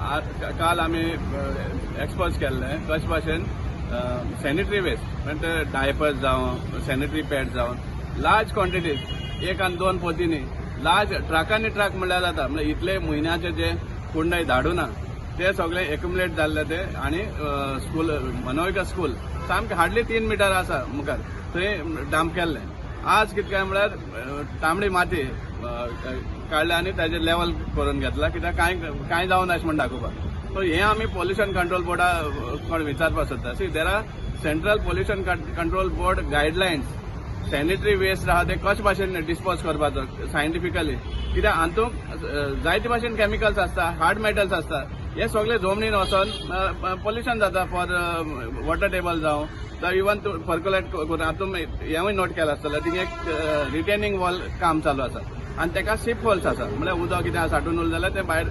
काल आमी एक्सपोज केल्ले कशे भाशेन सॅनिटरी वेस्ट, म्हणजे डायपर्स जावं, सॅनिटरी पॅड जावं, लार्ज क्वॉन्टिटीज, एक आनी दोन पोती न्ही, लार्ज ट्रकांनी ट्रक म्हणल्यार जाता. म्हणल्यार इतले म्हयन्याचे जे कुंडय धाडूना ते सगळे एक्युमुलेट जाल्ले ते आनी स्कूल, मनोविका स्कूल सामकें हार्डली 3 मिटर आसा मुखार, थंय डंप केल्ले. आज कितें काय म्हळ्यार तांबडी माती काडल्या आनी ताजेर लेवल करून घेतला, कित्याक कांय कांय जावना अशें म्हण दाखोवपाक. सो हें आमी पोल्युशन कंट्रोल बोर्डा कोण विचारपाक सोदता. See, there are Central Pollution Control Board guidelines. Sanitary waste आहा ते कशे भाशेन डिस्पोज करपाचो सायंटिफिकली, कित्याक हातूंत जायते भाशेन केमिकल्स आसता, हार्ड मेटल्स आसता. हे सगळे जमनीन वचोन पोल्युशन जाता फॉर वॉटर टेबल जावं, जावं इवन पर्क्युलेट करून. हातूंत हेंवूय नोट केलां आसतलें, थिंग एक रिटेनिंग वॉल काम चालू आसा आनी ताका सीप होल्स आसा, म्हणल्यार उदक कितें साठून उरलें जाल्यार तें भायर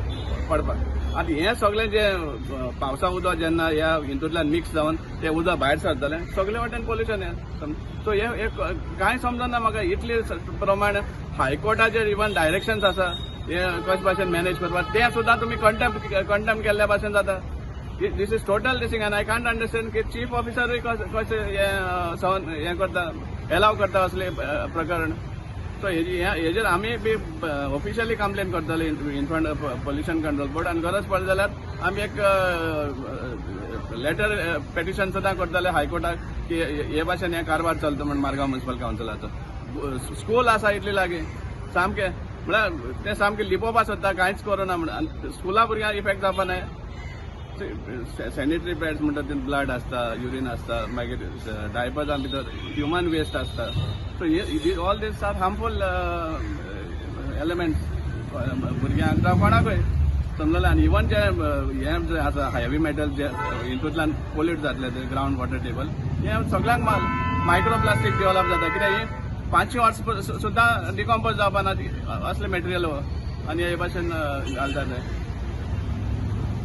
पडपाक. आतां हें सगळें जें पावसा उदक जेन्ना ह्या हितूंतल्यान मिक्स जावन तें उदक भायर सरतलें, सगळे वाटेन पोल्युशन हें. सो हें कांय समजना म्हाका. इतले प्रमाण हायकोर्टाचेर इवन डायरेक्शन्स आसा, हे कशे भाशेन मॅनेज करपाक, तें सुद्दां तुमी कंटेम्प्ट केल्ल्या भाशेन जाता. This is total दिसिंग आनी I can't understand की चीफ ऑफिसरूय कशें हें सहन हें करता, एलाव करता असले प्रकरण. सो हेजेर आमी बी ऑफिशियली कंप्लेन करतले in front of Pollution Control Board आनी गरज पडली जाल्यार आमी एक लेटर पेटिशन सुद्दां करतले हायकोर्टाक की हे भाशेन हे कारभार चलता म्हण मारगांव म्युन्सिपल कावन्सिलाचो. स्कूल आसा इतली लागीं सामकें, म्हळ्यार तें सामकें लिपोवपा सोदता, कांयच करूना म्हण. आनी स्कुला भुरग्यांक इफेक्ट जावपा न्हय. सॅनिटरी पॅड्स म्हणटा ते ब्लड आसता, युरीन आसता, मागीर डायपर्सां भितर ह्युमन वेस्ट आसता. So all these are harmful elements भुरग्यांक जावं कोणाकूय, समजलें. आनी इवन जे हें जे आसा, हेवी मेटल जे हितूंतल्यान पोल्यूट जातले ते ग्रावंड वॉटर टेबल, हें सगळ्यांक माल मायक्रो प्लास्टीक डेव्हलप जाता, कित्याक ही 500 वर्स सुद्दां डिकम्पोज जावपा ना असलें मटेरियल हो आनी हे भाशेन घालता ते.